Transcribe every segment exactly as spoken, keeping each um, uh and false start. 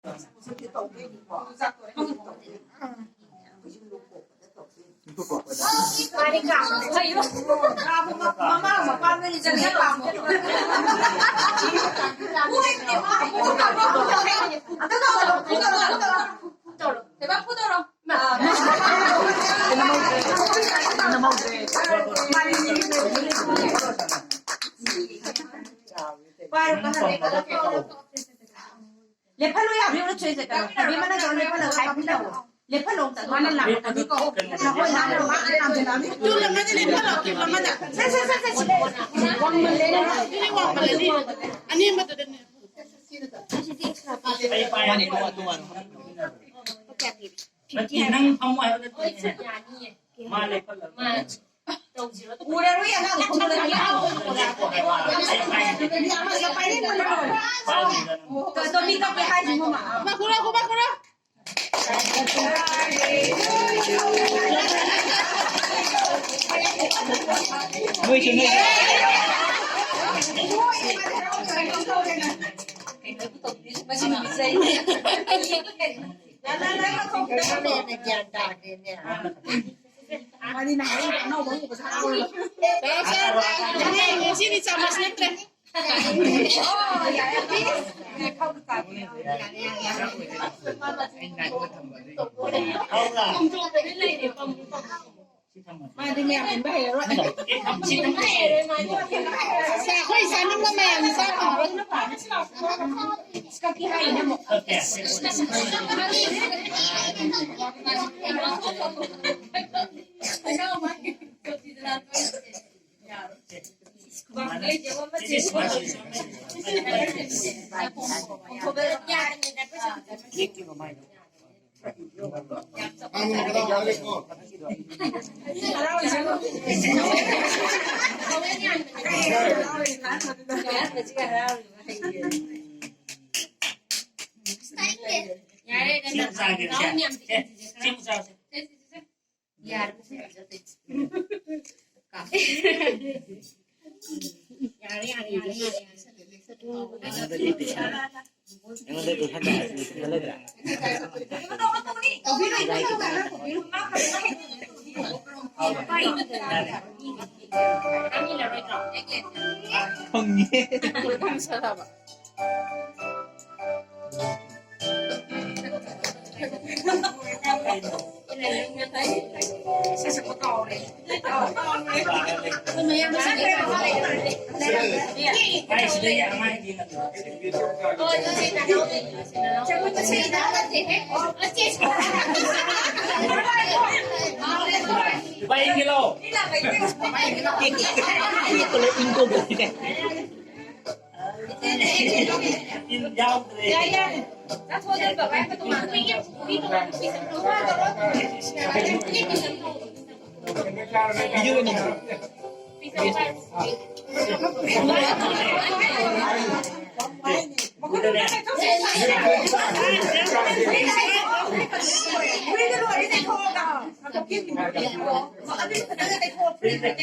ꯍꯧꯖꯤꯛꯇꯤ ꯇꯧꯗꯣꯏꯅꯤꯀꯣ꯫ ꯍꯧꯖꯤꯛ ꯇꯧꯗꯣꯏꯅꯤ꯫ ꯍꯧꯖꯤꯛ ꯂꯨꯀꯣꯛꯄꯗ ꯇꯧꯗꯣꯏꯅꯤ꯫ ꯃꯥꯗꯤ ꯀꯥꯡ ꯐꯩꯌꯣ꯫ ꯃꯃꯥ ꯃꯄꯥꯝꯗꯅꯤ ꯆꯪꯉꯦ ꯄꯥꯝꯃꯣ꯫ ꯐꯨꯗꯧꯔꯣ, ꯐꯨꯗꯧꯔꯣ, ꯐꯨꯗꯧꯔꯣ꯫ ꯐꯨꯗꯧꯔꯣ꯫ ꯀꯩꯕꯥ ꯐꯨꯗꯧꯔꯣ? ꯂꯦꯞꯍꯜꯂꯨ ꯌꯥꯕ꯭ꯔꯥ ꯌꯦꯡꯉꯨ, ꯆꯦꯁꯦ ꯀꯩꯅꯣ? ꯕꯦꯝꯃ ꯅꯪ ꯀꯩꯅꯣ ꯂꯦꯞꯍꯜꯂꯣ, ꯁꯥꯏ ꯄꯨꯟꯅ ꯂꯦꯞꯍꯜꯂꯣ꯫ ꯃꯥꯅ ꯂꯥꯛꯀꯅꯤꯀꯣ꯫ ꯅꯈꯣꯏ ꯅꯍꯥꯟ ꯃꯥ ꯂꯥꯛꯑꯝꯗꯦ, ꯂꯥꯛꯑꯝꯃꯤ꯫ ꯇꯨꯜ ꯑꯃꯗ ꯂꯦꯞꯍꯜꯂꯣ, ꯇꯨꯜ ꯑꯃꯗ꯫ ꯁꯦ, ꯁꯦ, ꯁꯦ, ꯁꯦ, ꯁꯦ꯫ ꯋꯥꯡꯃꯜꯂꯦ꯫ ꯑꯗꯨꯗꯤ ꯋꯥꯡꯃꯜꯂꯦ, ꯑꯅꯦꯝꯕꯗꯨꯗꯅꯦ꯫ ꯃꯥꯅꯦ, ꯇꯣꯉꯥꯟ, ꯇꯣꯉꯥꯟ꯫ ꯅꯠꯇꯦ, ꯅꯪ ꯐꯝꯃꯣ ꯍꯥꯏꯕ ꯅꯠꯇꯦ꯫ ꯃꯥ ꯂꯦꯞꯍꯜꯂꯣ꯫ ꯎꯔꯔꯣꯏ ꯑꯉꯥꯡ ꯈꯣꯡꯗꯅ ꯂꯦꯞꯄꯣ ꯍꯥꯏꯕ꯫ ꯑꯩ ꯄꯥꯏꯒꯦ꯫ ꯃꯤ ꯑꯃꯁꯤꯅ ꯄꯥꯏꯅꯤꯡꯕꯅ ꯂꯣꯏꯔꯦ꯫ ꯄꯥꯏꯒꯦ꯫ ꯀꯗꯣ ꯃꯤ ꯀꯞꯄꯦ ꯍꯥꯏꯁꯤꯕꯣ ꯃꯥ? ꯃꯥ ꯈꯨꯔꯣ, ꯈꯨꯕꯥꯛ ꯈꯨꯔꯣ꯫ ꯅꯣꯏꯁꯨ, ꯅꯣꯏꯁꯨ꯫ ꯃꯁꯤ ꯅꯨꯃꯤꯠꯁꯦ ꯑꯩ ꯒ꯭ꯌꯥꯟ ꯇꯥꯗꯦꯅꯦ꯫ ꯃꯥꯗꯤ ꯅꯍꯥꯟ ꯑꯅꯧꯕ ꯑꯃꯨꯛ ꯄꯩꯁꯥ ꯂꯧꯔꯦ꯫ ꯉꯁꯤꯗꯤ ꯆꯥꯃꯁ ꯅꯠꯇ꯭ꯔꯦ꯫ ꯃꯥꯗꯤ ꯃꯌꯥꯝ ꯏꯟꯕ ꯍꯩꯔꯔꯣꯏ꯫ ꯁꯦ, ꯑꯩꯈꯣꯏ ꯆꯥꯅꯤꯡꯕ ꯃꯌꯥꯝ ꯆꯥ ꯐꯪꯉꯔꯣꯏ꯫ ꯌꯥꯔꯦ, ꯁꯤ ꯑꯃꯨꯛ ꯆꯥꯒꯦ, ꯁꯦ꯫ ꯁꯦ, ꯁꯤ ꯑꯃꯨꯛ ꯆꯥꯔꯁꯦ꯫ ꯌꯥꯔꯦ, ꯌꯥꯔꯦ, ꯌꯥꯔꯦ, ꯌꯥꯔꯦ, ꯌꯥꯔꯦ꯫ ꯑꯩꯉꯣꯟꯗ ꯀꯨꯟꯊ꯭ꯔꯥ ꯀꯌꯥ ꯂꯩꯇ꯭ꯔꯥ? ꯈꯪꯉꯦ꯫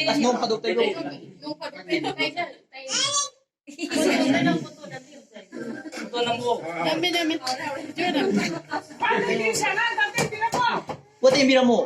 ꯑꯁ, ꯅꯣꯡ ꯐꯥꯗꯣꯛ ꯇꯩꯔꯣ꯫ ꯅꯝꯃꯤ, ꯅꯝꯃꯤ꯫ ꯄꯣꯠ ꯏꯟꯕꯤꯔꯝꯃꯣ꯫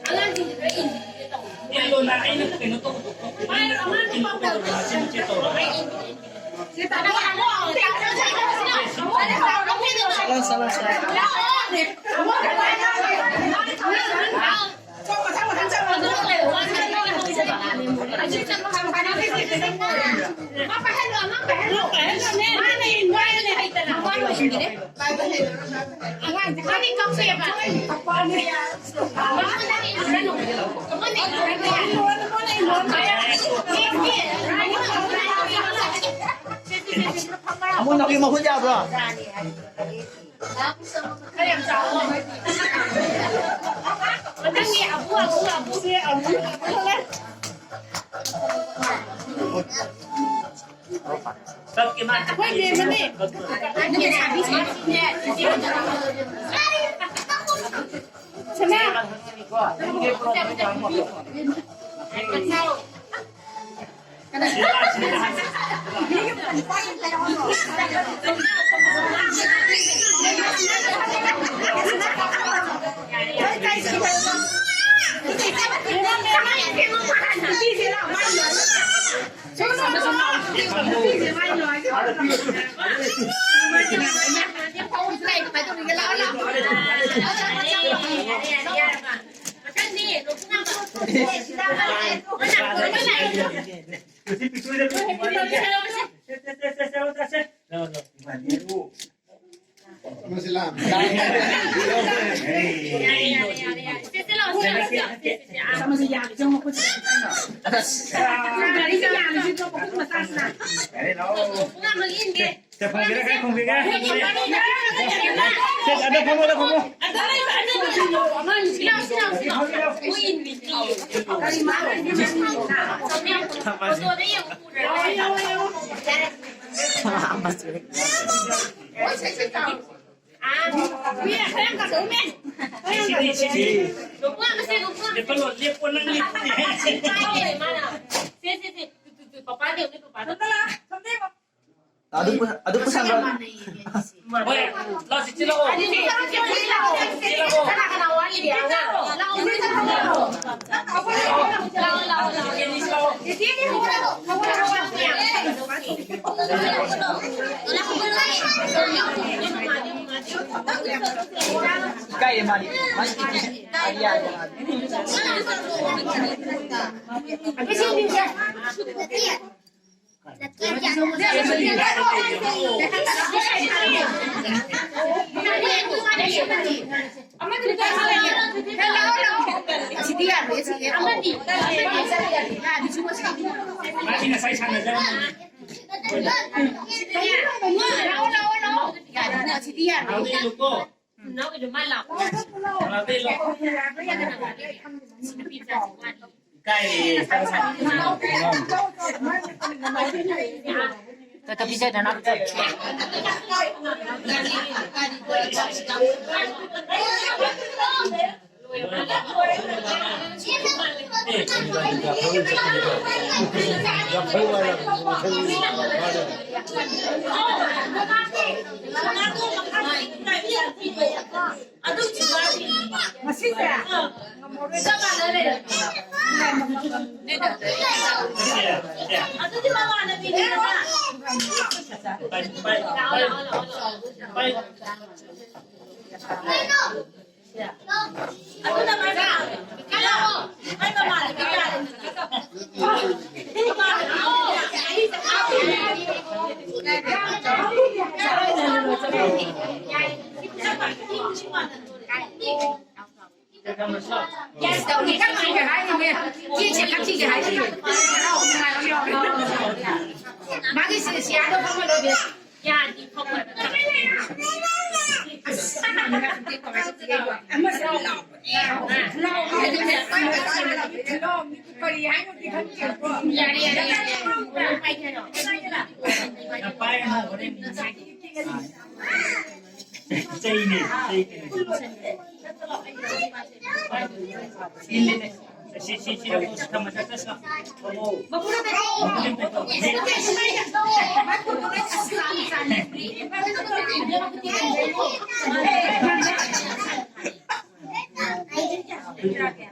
ꯑꯉꯥꯡꯁꯤꯡꯁꯦ ꯈꯔ ꯏꯟꯕꯤꯒꯦ ꯇꯧꯕꯅꯦ꯫ ꯏꯜꯂꯣꯅ ꯑꯩꯅ ꯀꯩꯅꯣ ꯇꯧꯕꯗꯣ꯫ ꯆꯠꯂꯣ, ꯆꯠꯂꯣ, ꯆꯠꯂꯣ꯫ ꯑꯃꯨꯛ ꯅꯧꯒꯤ ꯃꯍꯨꯠ ꯌꯥꯕ꯭ꯔꯣ? ꯑꯗꯨ ꯄꯨ-, ꯑꯗꯨ ꯄꯨꯁꯟꯕ꯫ ꯃꯥꯟꯅꯩꯌꯦ ꯑꯩꯁꯦ꯫ ꯍꯣꯏ, ꯂꯥꯛꯑꯣ, ꯁꯤ ꯆꯤꯜꯂꯛꯑꯣ꯫ ꯑꯗꯨꯗꯤ ꯆꯤꯜꯂꯛꯑꯣ꯫ ꯀꯅꯥ ꯀꯅꯥ ꯋꯥꯠꯂꯤꯒꯦ? ꯑꯉꯥꯡ? ꯂꯥꯛꯑꯣ, ꯂꯥꯛꯑꯣ, ꯂꯥꯛꯑꯣ꯫ ꯂꯥꯛꯑꯣ, ꯂꯥꯛꯑꯣ, ꯂꯥꯛꯑꯣ꯫ ꯆꯤꯆꯦꯗꯤ ꯍꯧꯒꯠꯂꯣ, ꯍꯧꯒꯠꯂꯣ, ꯍꯧꯒꯠꯂꯣ꯫ ꯏꯀꯥꯏꯌꯦ ꯃꯥꯗꯤ꯫ ꯃꯥꯗꯤ ꯏꯀꯥꯏꯌꯦ꯫ ꯃꯥꯗꯤ ꯌꯥꯗꯦ ꯃꯥꯗꯤ꯫ ꯆꯤꯆꯦ꯫ ꯑꯁꯤꯗꯤ ꯌꯥꯔꯣꯏ, ꯑꯁꯤꯗꯤ ꯌꯥꯔꯣꯏ꯫ ꯌꯥꯔꯣꯏ, ꯑꯁꯤꯗꯤ ꯌꯥꯔꯣꯏ꯫ ꯂꯥꯛꯑꯣ, ꯂꯥꯛꯑꯣ, ꯂꯥꯛꯑꯣ꯫ ꯌꯥꯔꯣꯏ, ꯑꯁꯤꯗꯤ ꯌꯥꯔꯣꯏ꯫ ꯏꯀꯥꯏꯔꯦ꯫ ꯇ ꯄꯤꯖꯗꯅꯕ ꯆꯠꯈꯤ꯫ ꯃꯁꯤꯁꯦ ꯆꯞ ꯃꯥꯟꯅꯔꯦ꯫ ꯑꯗꯨꯗꯤ ꯃꯃꯥꯟꯅꯕꯤꯅꯦꯕ꯫ ꯂꯥꯛꯑꯣ, ꯂꯥꯛꯑꯣ, ꯂꯥꯛꯑꯣ, ꯂꯥꯛꯑꯣ꯫ ꯑꯗꯨꯅ ꯃꯥꯏ ꯃꯃꯥꯟꯅꯕꯤ꯫ ꯃꯥꯏ ꯃꯃꯥꯟꯅꯕꯤ ꯇꯥꯔꯦ꯫ ꯃꯥꯒꯤ ꯁꯤ-, ꯁꯤꯌꯥꯗꯣ ꯐꯝꯍꯜꯂꯣ, ꯕꯦ꯫ ꯌꯥꯔꯦ, ꯌꯥꯔꯦ, ꯌꯥꯔꯦ꯫ ꯆꯩꯅꯦ, ꯆꯩꯅꯦ꯫ ꯁꯤ, ꯁꯤ, ꯁꯤ, ꯊꯝꯃꯁꯦ, ꯆꯠꯁꯤ꯫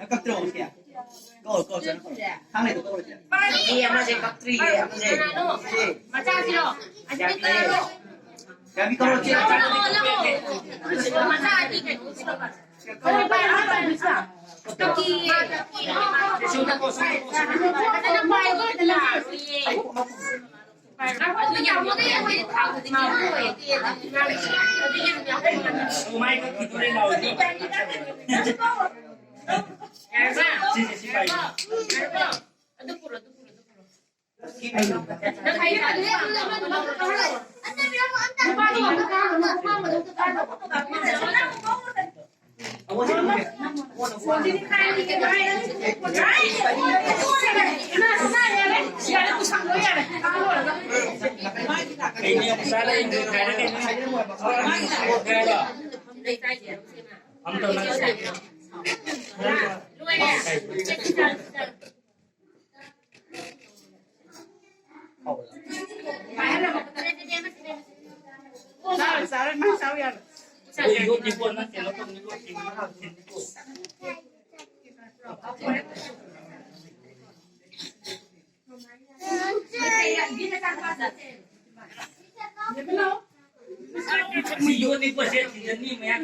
ꯀꯛꯇ꯭ꯔꯣ, ꯁꯤ? ꯀꯧꯔꯣ, ꯀꯧꯔꯣ, ꯆꯠꯂꯣ, ꯀꯧꯔꯣ꯫ ꯊꯥꯡꯅꯩꯗꯣ ꯀꯧꯔꯣ, ꯁꯤ꯫ ꯃꯤ ꯑꯃꯁꯦ ꯀꯛꯇ꯭ꯔꯤꯌꯦ, ꯑꯃꯁꯦ꯫ ꯁꯤ꯫ ꯃꯆꯥꯁꯤꯔꯣ? ꯑꯁꯤꯗ ꯌꯥꯕꯤ, ꯀꯛꯑꯣ꯫ ꯌꯥꯕꯤ ꯀꯧꯔꯣ, ꯆꯦ꯫ ꯃꯆꯥ ꯑꯅꯤ ꯀꯩꯅꯣ ꯁꯤꯔꯣ? ꯀꯛꯀꯤ꯫ ꯐꯖꯅ ꯄꯥꯏꯌꯣ, ꯂꯥꯛꯑꯔꯣꯏꯌꯦ꯫ ꯑꯗꯨ ꯌꯥꯝ ꯌꯥꯎꯋꯦ, ꯑꯩꯈꯣꯏꯗꯤ ꯊꯥꯎꯗꯨꯗꯤ ꯌꯥꯎꯔꯣꯏ꯫ ꯃꯥꯏ ꯀꯛꯈꯤꯗꯣꯔꯦ, ꯂꯥꯎꯔꯤ꯫ ꯌꯥꯔꯕ? ꯁꯤꯁꯦ, ꯁꯤ ꯄꯥꯏꯌꯨ꯫ ꯌꯥꯔꯕ? ꯑꯗꯨ ꯄꯨꯔꯣ, ꯑꯗꯨ ꯄꯨꯔꯣ, ꯑꯗꯨ ꯄꯨꯔꯣ꯫ ꯆꯥꯔꯣꯏ, ꯆꯥꯔꯣꯏ, ꯃꯥ ꯆꯥꯎ ꯌꯥꯔꯣꯏ꯫ ꯁꯤ ꯌꯣꯠꯅꯤꯀꯣ, ꯁꯦ, ꯁꯤꯗ ꯃꯤ ꯃꯌꯥꯝ꯫